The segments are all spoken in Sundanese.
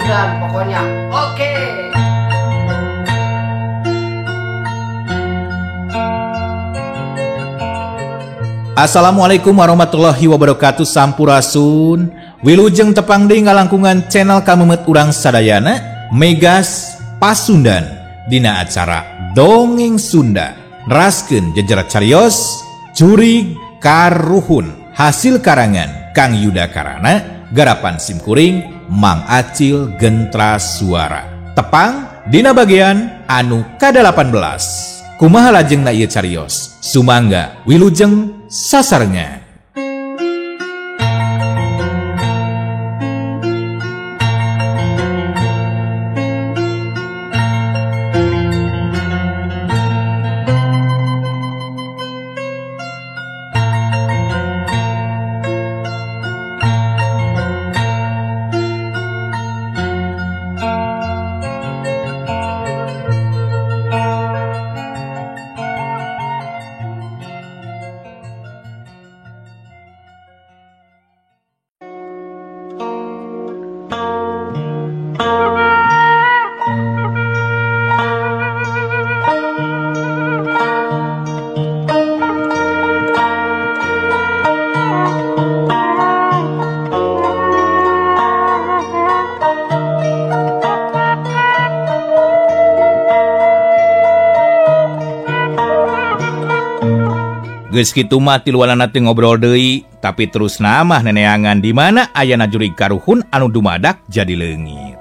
Pasundan pokoknya. Oke. Assalamualaikum warahmatullahi wabarakatuh. Sampurasun. Wilujeng tepang deui ngalangkungan channel kamemet urang sadayana Megas Pasundan dina acara Dongeng Sunda. Neraskeun jejer carios Jurig Karuhun hasil karangan Kang Yudha Karana, garapan simkuring Mang Acil Gentra Suara. Tepang dina bagian anu ka-18. Kumaha lajengna ieu carios? Sumangga wilujeng sasarengan. Geus kitu mah tiluanana teu ngobrol deui, tapi terus namah neneangan di mana ayana jurig karuhun anu dumadak jadi leungit.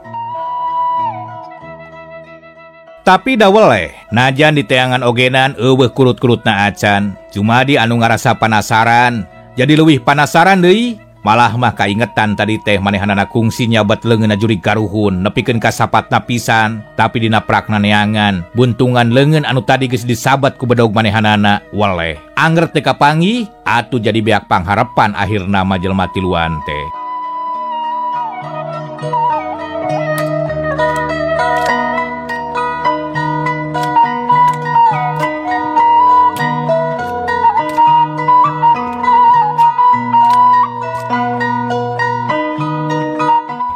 Tapi da weleh, najan diteangan ogenan eueuh kurut-kurutna acan, Jumadi anu ngarasa panasaran, jadi leuwih panasaran deui. Malah mah kaingetan tadi teh manehanana kungsi nyabat leungeunna jurig karuhun nepikeun ka sapatna pisan, tapi dina prakna neangan buntungan leungeun anu tadi geus disabat ku bedog manehanana weleh. Angger teu kapanggih atuh jadi beak pangharepan akhirna mah jelema tiluan teh.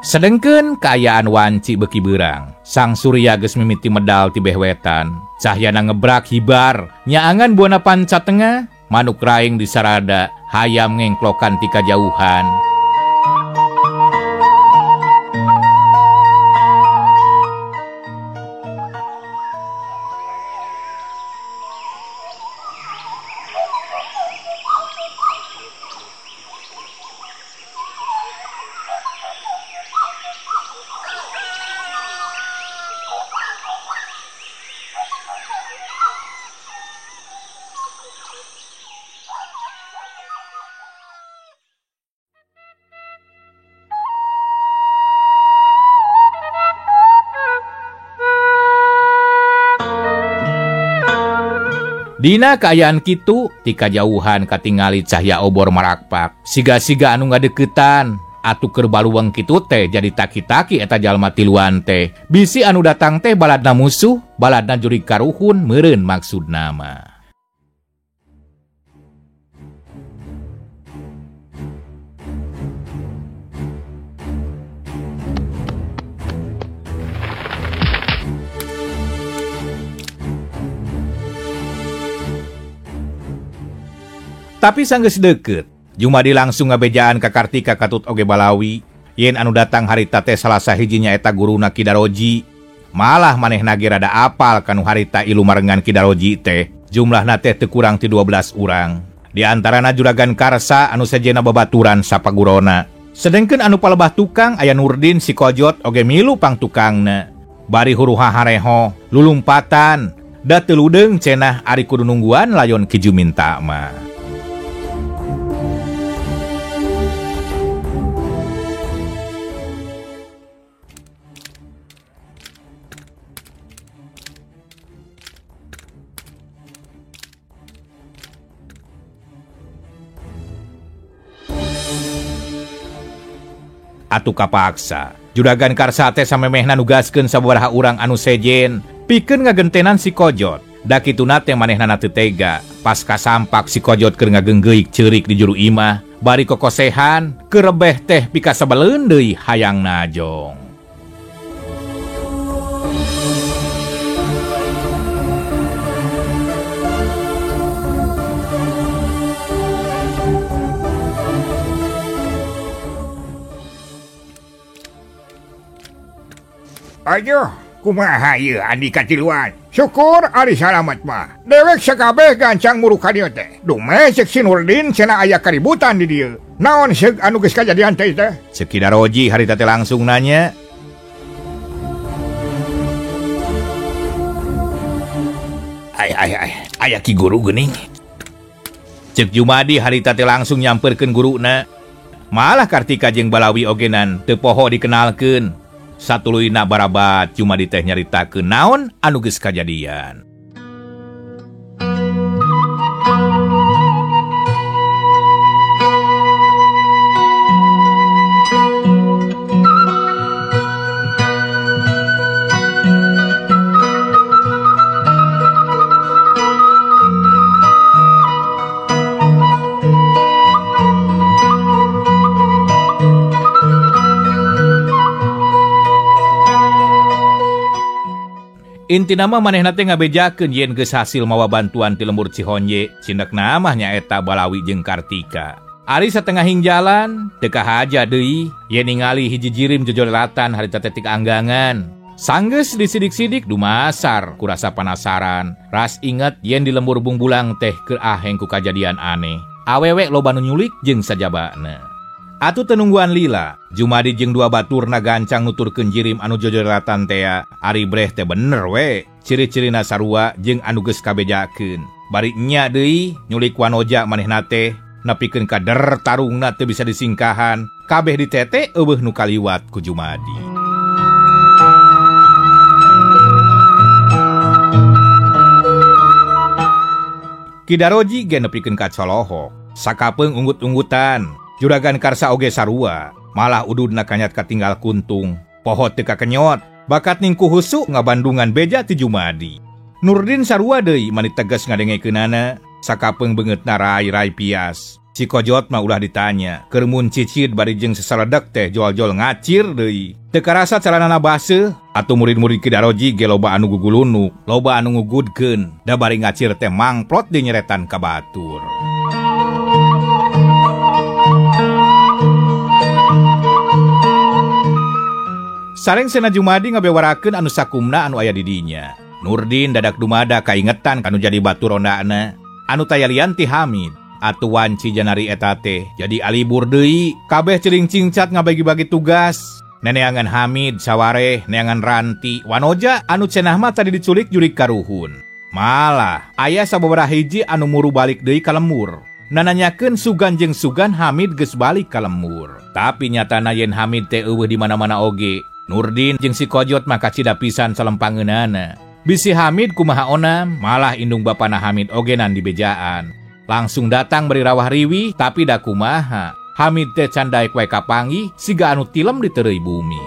Sedengkeun kaayaan wanci beuki beurang. Sang surya geus mimiti medal ti beh wetan. Cahyana ngebrak hibar, nyaangan buana panca tengah, manuk raing di sarada, hayam ngengklokan ti kajauhan. Dina kaayaan kitu ti kajauhan katingali cahya obor marakpak. Siga-siga anu ngadeukeutan atuh keur baluweung kitu teh jadi taki-taki eta jalma tiluan teh. Bisi anu datang teh baladna musuh, baladna jurig karuhun meureun maksudna mah. Tapi sanggeus deukeut, Jumadi langsung ngabejaan ka Kartika katut oge Balawi. Yen anu datang harita teh salah sahiji nyaeta guruna Ki Daroji. Malah manehna ge rada apal kanu harita ilu marengan Ki Daroji teh. Jumlahna teh teu kurang ti 12 urang. Di antarana Juragan Karsa anu sejenna babaturan sapagurona. Sedengkeun anu palebah tukang aya Nurdin si Kojot oge milu pangtukangna. Bari huruha hareho, lulumpatan, da teu ludeung cenah ari kudu nungguan layon Ki Juminta mah. Atuh kapaksa. Juragan Karsa teh samemehna nugaskeun sababaraha urang anu sejen pikeun ngagentenan si Kojot. Da kituna teh manehna teu tega. Pas kasampak si Kojot keur ngageunggeuk ceurik di juru imah, bari kokosehan kerebeh teh pikasebeleun deui hayang najong. Aduh, kumaha ieu Andika tiluan. Syukur ari salamat mah. Dewek sakabeh gancang muruk ka dieu teh. Dumeh ceuk si Nurdin cenah aya kaributan di dieu. Naon seug anu geus kajadian teh teh? Ceuk Ki Daroji harita teh langsung nanya. Ay ay ay, aya Ki Guru geuning. Ceuk Jumadi harita teh langsung nyamperkeun guruna. Malah Kartika jeung Balawi ogenan teu poho dikenalkeun. Satuluyna barabat Jumadi teh nyaritakeun naon anu geus kajadian. Intina mah manehna teh ngabejakeun yen geus hasil mawa bantuan ti lembur Cihonje, cindekna mah nyaeta Balawi jeung Kartika. Ari satengahing jalan, teu kahaja deui yen ningali hiji jirim jojolelatan harita teh tik anggangan. Sanggeus disidik-sidik dumasar kurasa panasaran. Ras inget yen di lembur Bungbulang teh keur aheng ku kajadian aneh. Awewe loba nu nyulik jeung sajabana. Atuh tenungguan lila, Jumadi jeung dua baturna gancang nuturkeun jirim anu jojolatan tea. Ari breh teh bener we, ciri-cirina sarua jeung anu geus kabejakeun. Bari nya deui nyulik wanoja manehna teh, nepikeun ka der tarungna teu bisa disingkahan. Kabeh ditete eueuh nu kaliwat ku Jumadi. Ki Daroji ge nepikeun ka colohok, sakapeung unggut-unggutan. Juragan Karsa oge sarua, malah ududna kanyat katinggal kuntung, poho teu kakenyot, bakat ningku husu ngabandungan beja ti Jumadi. Nurdin sarua deui mani tegas ngadengekeunana, sakapeung beungeutna rai-rai pias. Si Kojot mah ulah ditanya, keur mun cicid bari jeung sasaledek teh jol-jol ngacir deui. Teu karasa calanana baseuh, atuh murid-murid Ki Daroji ge loba anu gugulunuk, loba anu ngugudkeun, da bari ngacir teh mangplot di nyeretan ka batur. Sareng sena Jumadi ngabewarakeun anu sakumna anu aya di dinya. Nurdin dadak dumada kaingetan kanu jadi batur rondana. Anu taya lian ti Hamid. Atuh wanci janari eta teh jadi alibur deui. Kabeh celing cingcat ngabagi-bagi tugas. Neneangan Hamid sawareh, neangan Ranti, Wanoja anu cenah mah tadi diculik jurik karuhun. Malah aya sababaraha hiji anu muru balik deui ka lembur. Nananyakeun sugan jeung sugan Hamid geus balik ka lembur. Tapi nyatana yen Hamid teh eueuh di mana-mana oge. Nurdin jeung si Kojot mah kacida pisan salempangeunana. Bisi Hamid kumaha onam, malah indung bapana Hamid ogenan di bejaan. Langsung datang beri rawah riwih, tapi da kumaha. Hamid teh can daek wae kapanggih, siga anu tilem di teureui bumi.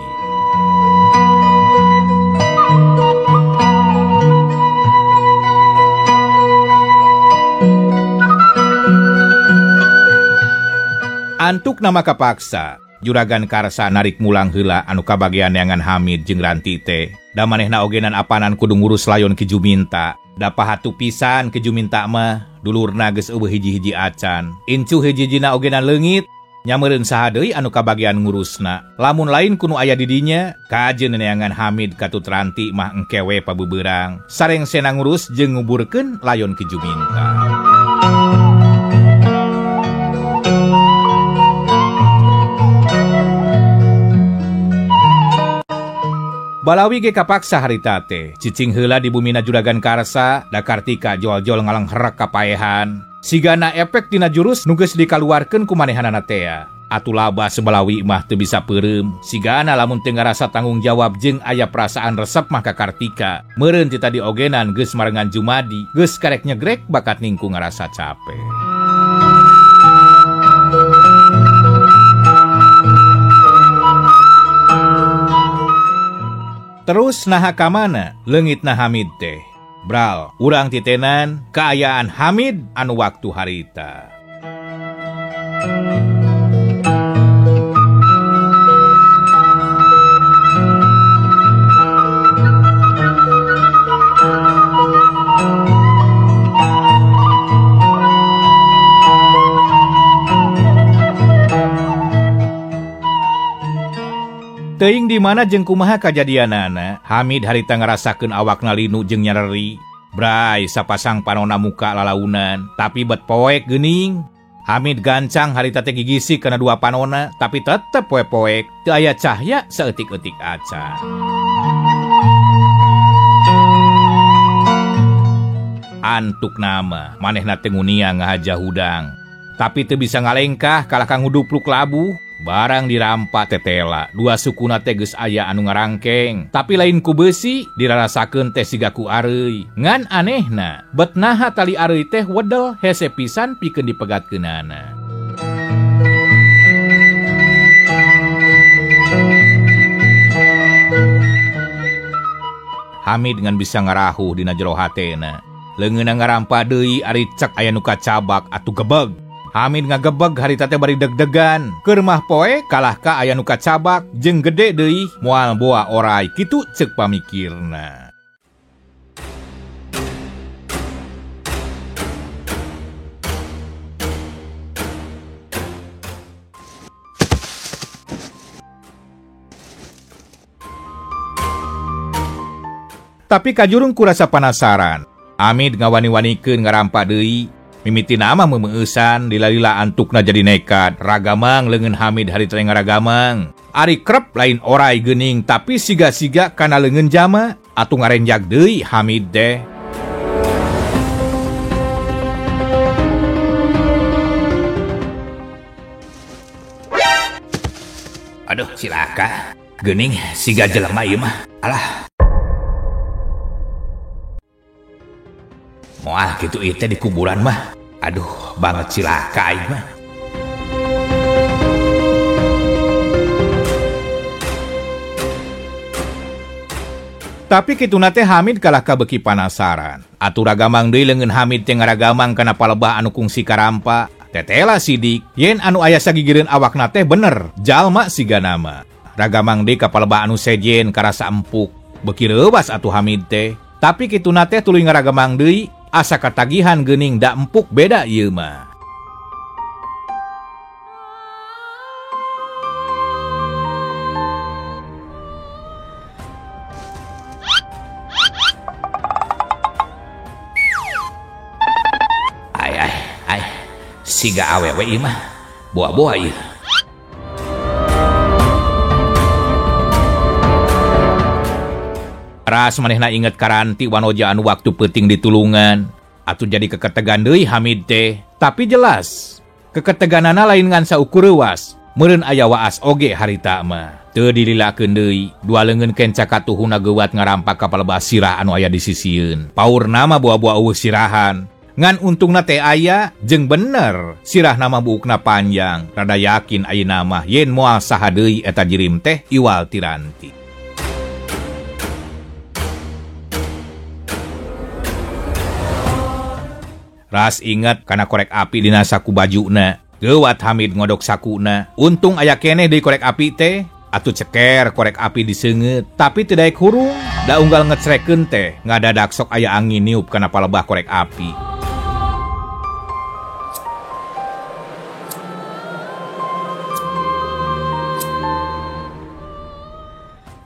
Antuk nama kapaksa, Juragan Karsa narik mulang heula anu kabagian neangan Hamid jeung Ranti teh. Da manehna ogenan apanan kudu ngurus layon Ki Juminta. Da pahatu pisan Ki Juminta mah, dulurna geus eueuh hiji-hiji acan. Incu hiji-hijina ogenan leungit, nyameureun saha deui anu kabagian ngurusna. Lamun lain kunu aya di dinya, kajeun neangan Hamid katut Ranti mah engke we pabeberang. Sareng sena ngurus jeung nguburkeun layon Ki Juminta. Balawi ge kapaksa harita teh, cicing heula di bumina Juragan Karsa, da Kartika jol-jol ngalengherek kapaehan. Sigana efek tina jurus nu geus dikaluarkeun ku manehanana tea. Atuh laba sebalawi mah teu bisa peureum. Sigana lamun teu ngarasa tanggung jawab jeung aya perasaan resep mah ka Kartika. Meureun ti tadi ogenan geus marengan Jumadi, geus karek nyegrek bakat ningku ngarasa capek. Terus naha kamana leungitna Hamid teh. Bral, urang titenan kaayaan Hamid anu waktu harita. Teuing di mana jeung kumaha kajadianana, Hamid harita ngarasakeun awakna linu jeung nyereri. Bray sapasang panona muka lalaunan, tapi bet poek geuning. Hamid gancang harita teh gigisik kana dua panona, tapi tetep poe-poek, teu aya cahya saeutik-eutik acan. Antuk nama, manehna teh ngunia ngahaja hudang. Tapi teu bisa ngalengkah kalah kang ngudupluk labuh. Barang dirampa tetela, dua sukuna teh geus aya anu ngarangkeng. Tapi lain ku beusi, dirarasakeun teh siga ku areuy. Ngan anehna, bet naha tali areuy teh wedel hese pisan pikeun dipegatkeunana. Hamid ngan bisa ngarahuh dina jero hatena. Leungeunna ngarampa deui ari cek aya nu kacabak atuh gebeg. Hamid ngagebeg harita teh bari deg-degan. Keur mah poe kalah ka aya nu kacabak jeung gede deui moal boa orai kitu ceuk pamikirna. Tapi kajurung ku rasa panasaran. Hamid ngawani-wanikeun ngarampa deui. Mimiti nama memeueusan lila-lila antukna jadi nekat. Ragamang leungeun Hamid harita ngaragamang. Ari krep lain orai geuning tapi siga-siga kana leungeun jama atuh ngarenjag deui Hamid teh. Aduh cilaka. Geuning siga jelema ieu mah. Alah. Moal kitu ieu teh di kuburan mah. Aduh, banget cilaka aing mah. Tapi kituna teh Hamid kalah ka beuki panasaran. Atuh ragamang deui leungeun Hamid teh ngaragamang kana palebah anu kungsi karampa. Tetela sidik, yen anu aya sagigireun awakna teh bener, jalma siga nama. Ragamang deui ka palebah anu sejen karasa empuk. Beuki reuwas atuh Hamid teh. Tapi kituna teh tuluy ngaragamang deui. Asa katagihan geuning da empuk beda ieu mah. Ai ai ai, siga awewe ieu mah, boa-boa ieu. Ras manehna inget karanti wanoja anu waktu peuting ditulungan. Atuh jadi keketegan deui Hamid teh. Tapi jelas, keketeganana lain ngan saukur reuwas. Meureun aya waas oge harita mah. Teu dililakeun deui, dua leungeun kenca katuhuna geuwat ngarampak ka palebah sirah anu aya di sisieun. Paurna mah buah-buah eueuh sirahan. Ngan untungna teh aya jeung bener, sirahna mah buukna panjang. Rada yakin ayeuna mah yen moal saha deui eta jirim teh iwal tiranti. Ras inget kana korek api dina saku bajuna. Geuwat Hamid ngodok sakuna. Untung aya keneh deui korek api teh. Atuh ceker korek api diseungeut, tapi teu daek hurung. Da unggal ngecrekeun teh, ngadadak sok aya angin niup kana palebah korek api.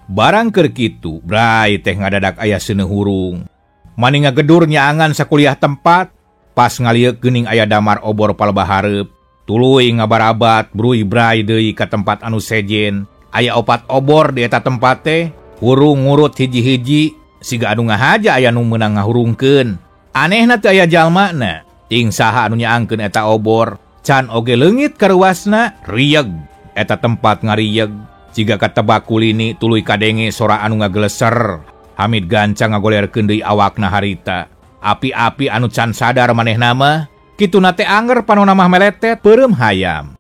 Barang keur kitu, bray teh ngadadak aya seuneu hurung. Mani ngagedur nyaangan sakuliah tempat. Pas ngalieuk geuning aya damar obor palebah hareup, tuluy ngabarabat bruy bray deui ka tempat anu sejen. Aya opat obor di eta tempat teh, hurung ngurut hiji-hiji, siga anu ngahaja aya nu meunang ngahurungkeun. Anehna teu aya jalmana, ting saha anu nyaangkeun eta obor, can oge leungit karuasna, rieg eta tempat ngarieg. Siga katebak kulini tuluy kadenge sora anu ngageleser. Hamid gancang ngagolerkeun deui awakna harita. Api-api anu can sadar manehna mah, kituna teh anger panona mah meletet peureum hayam.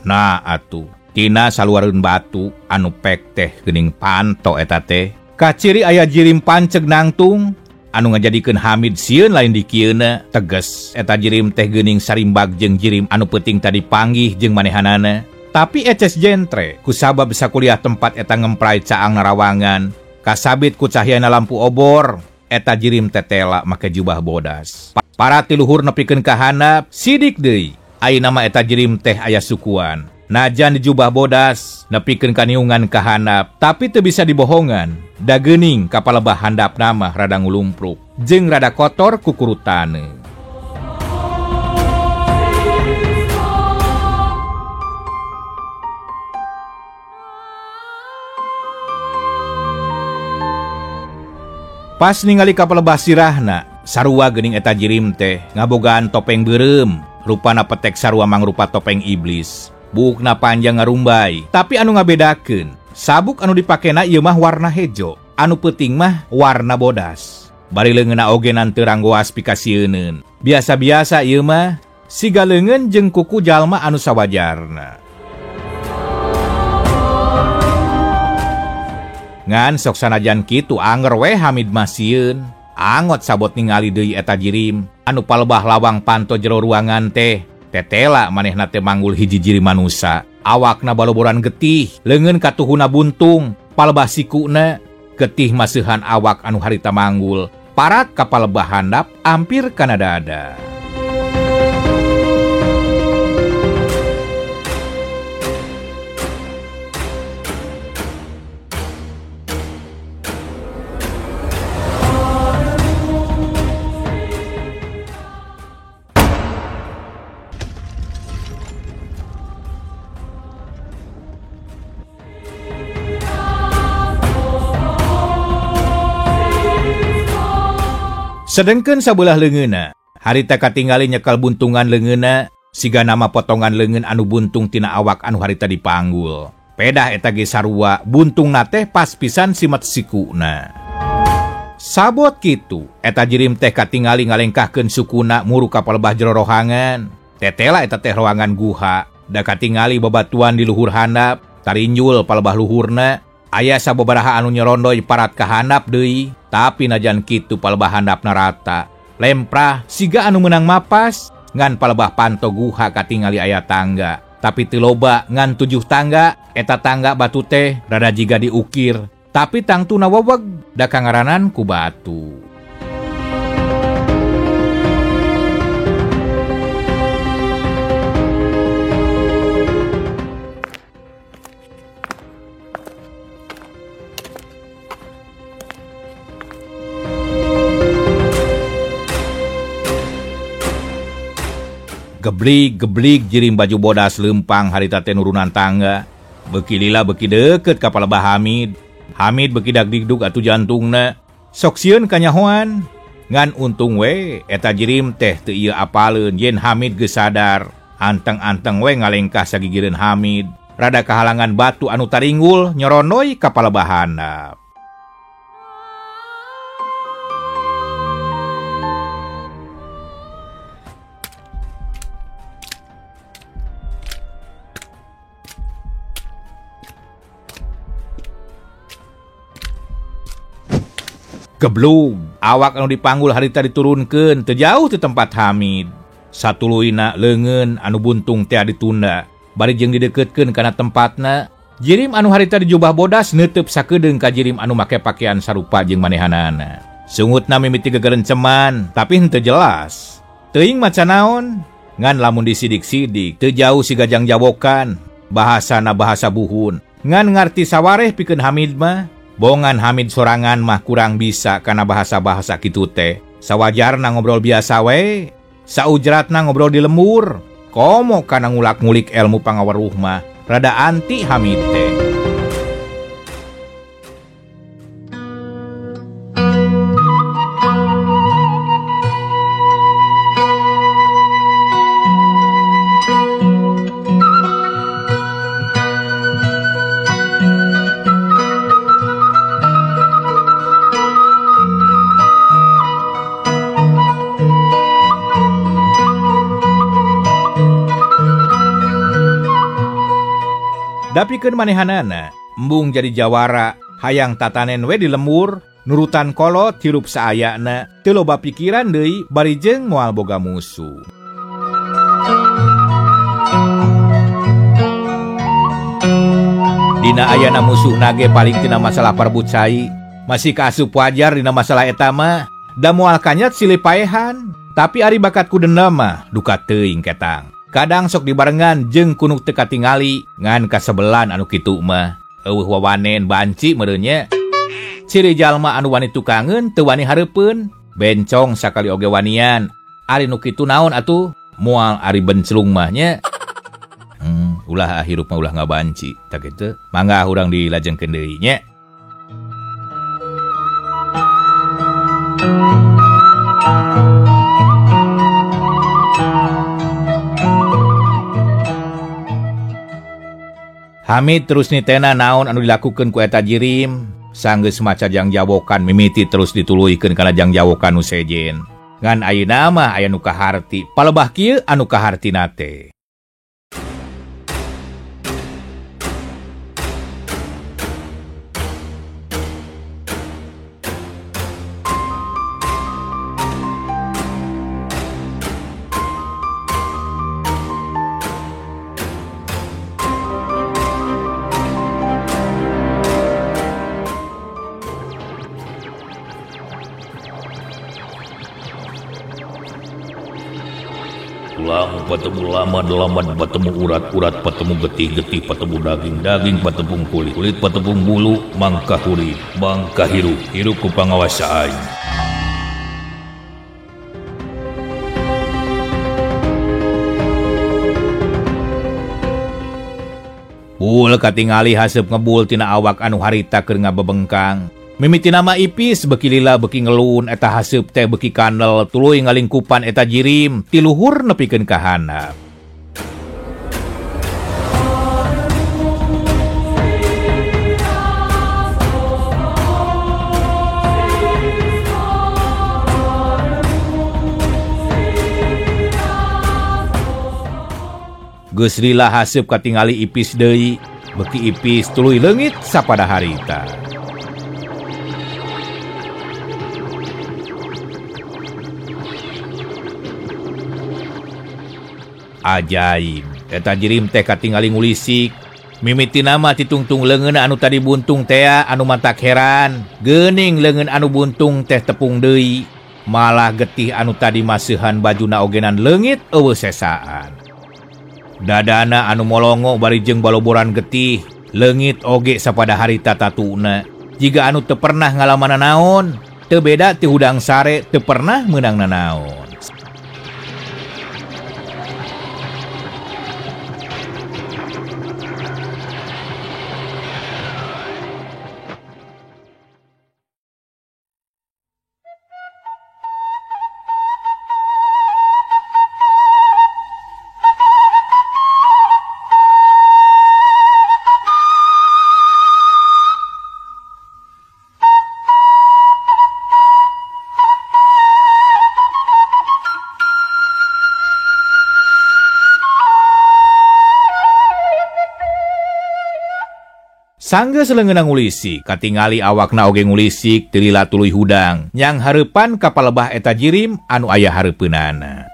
Nah atuh tina saluareun batu anu pek teh geuning panto eta teh. Kaciri aya jirim panceg nangtung anu ngajadikeun Hamid sieun lain dikieuna. Teges eta jirim teh geuning sarimbag jeung jirim anu peuting tadi panggih jeung manehanana. Tapi eces jentre kusabab sakuliah tempat eta ngemprai caang narawangan kasabit ku cahyana lampu obor eta jirim tetela make jubah bodas. Para tiluhur nepikeun ka handap sidik deui ayeuna mah eta jirim teh aya sukuan. Najan di jubah bodas nepikeun kaniungan ka handap tapi teu bisa dibohongan da geuning ka palebah handap mah rada ngulumpruk jeung rada kotor kukurutane. Pas ningali ka palebah sirahna sarua geuning eta jirim teh ngabogaan topeng beureum rupana petek sarua mangrupa topeng iblis. Buukna panjang ngarumbai tapi anu ngabedakeun sabuk anu dipakena ieu mah warna hejo anu peuting mah warna bodas. Bari leungeunna oge teu ranggoas pikasieuneun. Biasa-biasa ieu mah siga leungeun jeung kuku jalma anu sawajarna. Ngan sok sanajan kitu anger we Hamid mah sieun. Angot sabot ningali deui eta jirim anu palebah lawang panto jero ruangan teh. Tetela manehna teh manggul hiji jirim manusa. Awakna baloboran getih, leungeun katuhuna buntung, palebah sikuna getih maseuhan awak anu harita manggul. Parat ka palebah handap ampir kana dada. Sedengkeun sabelah leungeunna, harita katingali nyekel buntungan leungeunna, siga nama potongan leungeun anu buntung tina awak anu harita dipanggul. Pedah eta ge sarua, buntungna teh pas pisan simet sikuna. Sabot kitu, eta jirim teh katingali ngalengkahkeun sukuna muru ka palebah jero rohangan. Tetela eta teh ruangan guha, da katingali babatuan di luhur handap, tarinjul palebah luhurna. Aya sababaraha anu nyerondoy parat ka handap deui, tapi najan kitu palebah handapna rata. Lemprah siga anu meunang mapas, ngan palebah panto guha katingali aya tangga. Tapi teu loba ngan 7 tangga, eta tangga batu teh rada jiga diukir, tapi tangtuna weweg da kangaranan ku batu. Geblig-geblig jirim baju bodas lempang harita teh nurunan tangga. Beuki lila beuki deukeut ka palebah Hamid. Hamid beuki dagdigdug atuh jantungna. Sok sieun kanyahoan. Ngan untung we eta jirim teh teu ieu apaleun yen Hamid geus sadar. Anteng-anteng we ngalengkah sagigireun Hamid. Rada kahalangan batu anu taringgul nyoronoy ka palebah handap. Geblug, awak anu dipanggul harita diturunkeun teu jauh ti tempat Hamid. Satuluyna leungeun anu buntung teh ditunda, bari jeung dideukeutkeun kana tempatna. Jirim anu harita dijubah bodas neuteub sakedeung ka jirim anu make pakaian sarupa jeung manehanana. Sungutna mimiti gegerenceman, tapi henteu jelas. Teuing maca naon, ngan lamun disidik-sidik teu jauh siga jangjawokan, bahasana bahasa buhun. Ngan ngarti sawareh pikeun Hamid mah. Bongan Hamid sorangan mah kurang bisa karena bahasa-bahasa kitu teh. Sawajarna ngobrol biasa we, saujratna ngobrol di lembur. Komo kana ngulak-ngulik ilmu pangaweruh mah, rada anti Hamid teh. Dapikeun manehanana, embung jadi jawara, hayang tatanen we di lembur, nurutan kolot hirup saayana, teu loba pikiran deui bari jeung moal boga musuh. Dina ayana musuh nage paling tina masalah parbut cai, masih kaasup wajar dina masalah eta mah, da moal kanyat silih paehan, tapi ari bakat ku dendam mah duka teuing ketang. Kadang sok dibarengan jeung kunuk teu katingali ngan kasebelan anu kitu mah eueuh wawanen banci meureun nya. Ciri jalma anu wani tukangeun teu wani hareupeun, bencong sakali oge wanian. Ari nu kitu naon atuh? Moal ari benclung mah nya. Ulah hirup mah ulah ngabanci tah kitu. Mangga urang dilajengkeun deui nya. Hamid terus nitena naon anu dilakukeun ku eta jirim, sanggeus maca jangjawokan mimiti terus dituluykeun kana jangjawokan nu sejen. Ngan ayeuna mah aya nu kaharti, palebah kieu anu kahartina teh. Tulang patemu laman, laman patemu urat, urat patemu getih, getih patemu daging, daging patepung kulit, kulit patepung bulu, mangka hurip, mangka hirup, hirup ku pangawasa aing. Bul katingali haseup ngebul tina awak anu harita keur ngabebengkang. Mimiti nama ipis beki lila beki ngelun eta haseup teh beki kandel tuluy ngalingkupan eta jirim ti luhur nepikeun ka handap. Geus lila haseup katingali ipis deui, beki ipis tuluy leungit sapada harita. Ajaib, eta jirim teh katingali ngulisik. Mimiti nama titungtung leungeun anu tadi buntung tea anu matak heran. Geuning leungeun anu buntung teh tepung deui. Malah getih anu tadi maseuhan bajuna ogenan leungit eueuh sesaan. Dadana anu molongo bari jeung baloboran getih, leungit oge sapada harita tatuna. Jiga anu teu pernah ngalaman nanaon, teu beda ti hudang sare teu pernah meunang nanaon. Sanggeus leungeunna ngulisik, katingali awakna oge ngulisik teu lila tuluy hudang, nyang hareupan ka palebah eta jirim anu aya hareupeunana.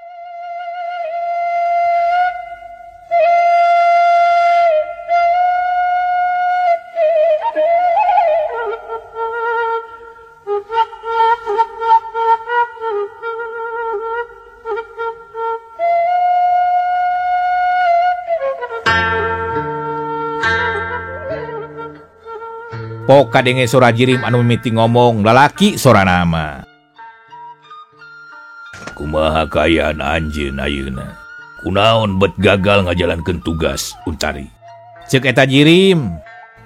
Pok kadenge sora jirim anu mimiti ngomong lalaki sora nama. Kumaha kaayaan anjeun ayeuna? Kunaon bet gagal ngajalankeun tugas Untari? Ceuk eta jirim.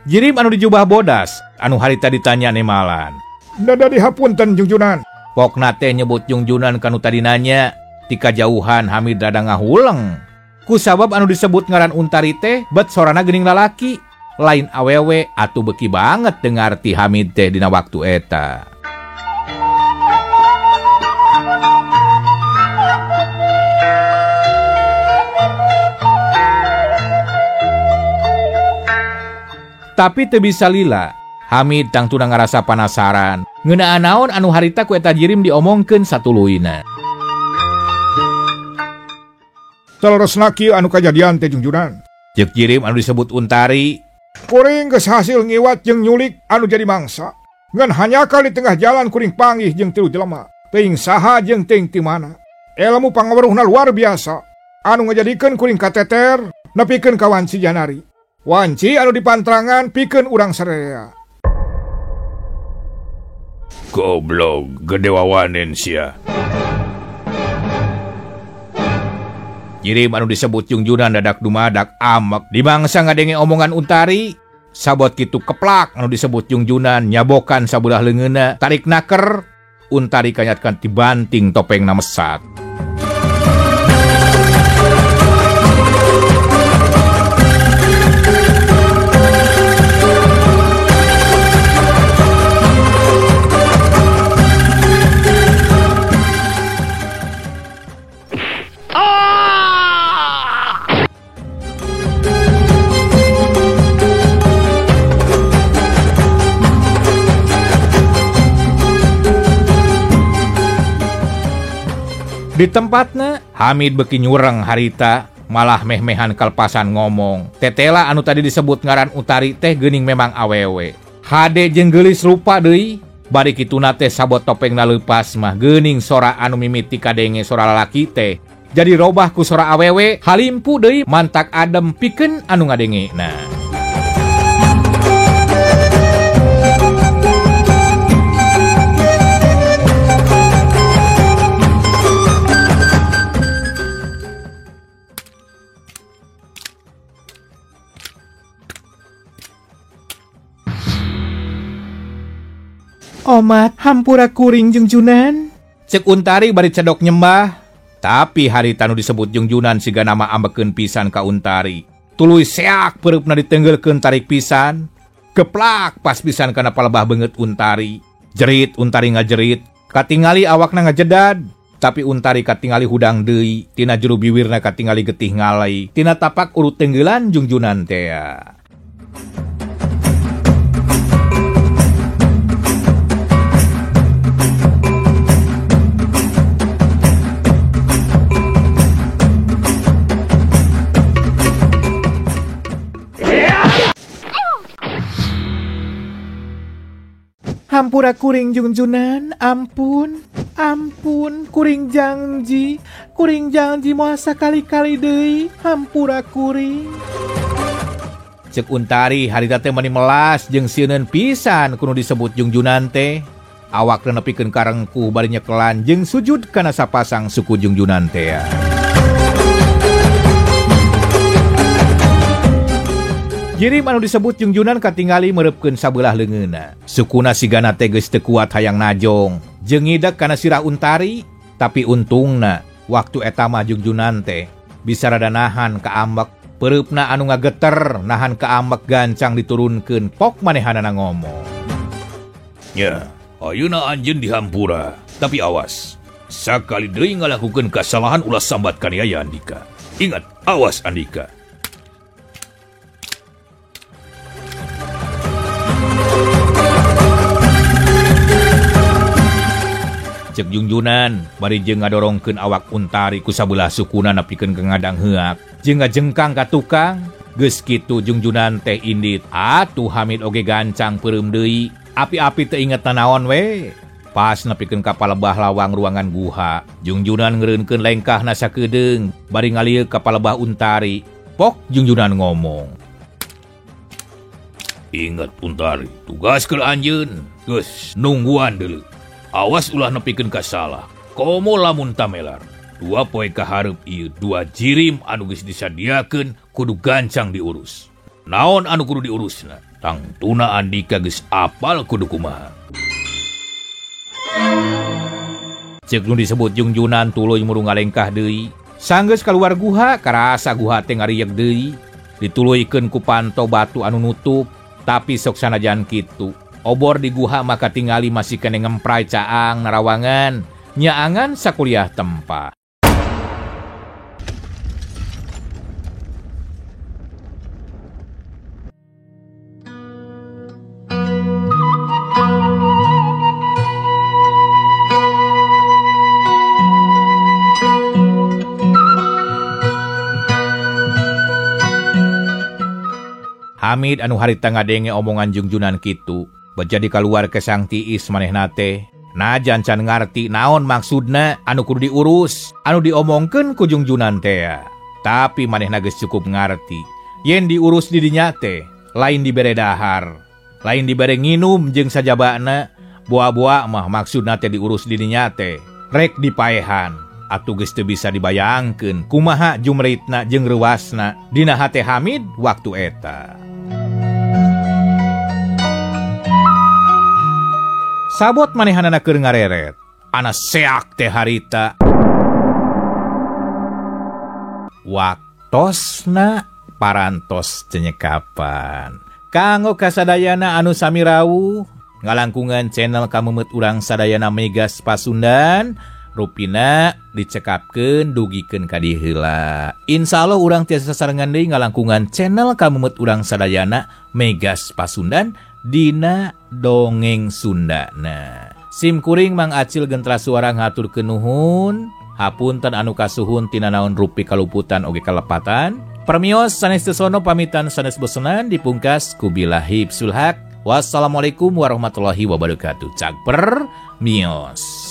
Jirim anu dijubah bodas anu harita ditanya nemalan. Dada dihapunten Jungjunan. Pokna teh nyebut Jungjunan kanu tadi nanya. Ti kajauhan Hamid rada ngahuleng. Ku sabab anu disebut ngaran Untari teh bet sorana geuning lalaki. Lain awewe atuh beki banget dengar ti Hamid teh dina waktu eta. Tapi teu bisa lila. Hamid tangtuna ngarasa panasaran. Ngeunaan naon anu harita ku eta jirim diomongkeun satuluyna. Saleresna kieu anu kajadian teh Jungjunan. Ceuk jirim anu disebut Untari. Kuring geus hasil ngiwat jeung nyulik anu jadi mangsa. Ngan hanya kali tengah jalan kuring panggih jeung tilu jelema. Teuing saha jeung teuing ti mana. Ilmu pangaweruhna luar biasa. Anu ngajadikeun kuring kateter nepikeun ka wanci janari. Wanci anu dipantrangan pikeun urang sararea. Goblok, gede wawanen sia. Jirim anu disebut Jungjunan dadak dumadak amek dimangsa ngadenge omongan Untari. Sabot kitu keplak anu disebut Jungjunan nyabokan sabelah leungeunna tarik naker. Untari kanyatkan dibanting topengna mesat. Di tempatna Hamid beki nyureng harita malah meh-mehan kalpasan ngomong. Tetela anu tadi disebut ngaran Utari teh geuning memang awewe. Hade jeung geulis rupa deui. Bari kituna teh sabot topengna leupas mah geuning sora anu mimiti kadenge sora lalaki teh. Jadi robah ku sora awewe halimpu deui mantak adem pikeun anu ngadengena. Omat hampura kuring Jungjunan. Cek Untari bari cedok nyembah. Tapi harita nu disebut Jungjunan siga nama ambekeun pisan ka Untari. Tuluy seak pereupna ditenggelkeun tarik pisan. Keplak pas pisan kana palebah beungeut Untari. Jerit Untari ngajerit. Katingali awakna ngajedad. Tapi Untari katingali hudang deui. Tina juru biwirna katingali getih ngalai. Tina tapak urut tenggelan Jungjunan tea. Hampura kuring Jungjunan, ampun, ampun, kuring janji moal sakali-kali deui, hampura kuring. Cek Untari harita teh mani melas jeung sieuneun pisan kudu disebut Jungjunan teh. Awakna nepikeun ka rengkuh bari nyekelan jeung sujud kana sapasang suku Jungjunan teh. Jirim anu disebut Jungjunan katingali mereupkeun sabelah leungeunna. Sukuna sigana teh geus teu kuat hayang najong. Jeung ngidak kana sirah Untari, tapi untungna waktu eta mah Jungjunan teh bisa rada nahan ka ambek. Pereupna anu ngageter nahan ka ambek gancang diturunkeun pok manehanana ngomong. Ya, ayeuna anjeun dihampura, tapi awas. Sakali deui ngalakukeun kasalahan ulah sambat kaniaya Andika. Ingat, awas Andika. Cek Jungjunan bari jeung ngadorongkeun awak Untari ku sabelah sukuna nepikeun ka ngadang heuak jeung ngajengkang ka tukang. Geus kitu Jungjunan teh indit. Atuh Hamid oge gancang peureum deui. Api-api teu inget nanaon we. Pas nepikeun ka palebah lawang ruangan guha, Jungjunan ngeureunkeun lengkahna sakedeung bari ngalieuk ka palebah Untari. Pok Jungjunan ngomong. Ingat Untari, tugas keur anjeun geus nungguan deuleu. Awas ulah nepikeun ka salah. Komo lamun tamelar. 2 poe kahareup ieu 2 jirim anu geus disadiakeun kudu gancang diurus. Naon anu kudu diurusna? Tangtuna Andika geus apal kudu kumaha. Ceuk nu disebut Jungjunan tuluy muru ngalengkah deui. Sanggeus kaluar guha, karasa guha teh ngarieuk deui. Dituluykeun ku panto batu anu nutup, tapi sok sanajan kitu. Obor di guha maka tingali masih kene ngempray caang narawangan, nyaangan sakuliah tempa. Hamid anu harita ngadenge omongan Jungjunan kitu bejadi kaluar kesang tiis manehna teh. Najan can ngarti naon maksudna anu kudu diurus, anu diomongkeun ku Jungjunan teh. Tapi manehna geus cukup ngarti yen diurus di dinya teh lain dibere dahar, lain dibere nginum jeung sajabana, boa-boa mah maksudna teh diurus di dinya teh rek dipaehan. Atuh geus teu bisa dibayangkeun kumaha jumritna jeung reuasna dina hate Hamid waktu eta. Sabot manehanana keur ngareret, ana seak teh harita. Waktosna parantos cenyekapan. Kanggo kasadayana anu sami rawuh ngalangkungan channel Kamemet urang sadayana Megas Pasundan, rupina dicekapkeun dugikeun ka dieu heula. Insyaallah urang tiasa sasarengan deui ngalangkungan channel Kamemet urang sadayana Megas Pasundan dina dongeng Sunda. Nah, sim kuring Mang Acil gentra suara ngaturkeun nuhun, hapunten anu kasuhun tina naon rupi kaluputan oge kalepatan. Permios sanes tesono pamitan sanes bosenan dipungkas kubillahi sulhak. Wassalamualaikum warahmatullahi wabarakatuh. Cagper mios.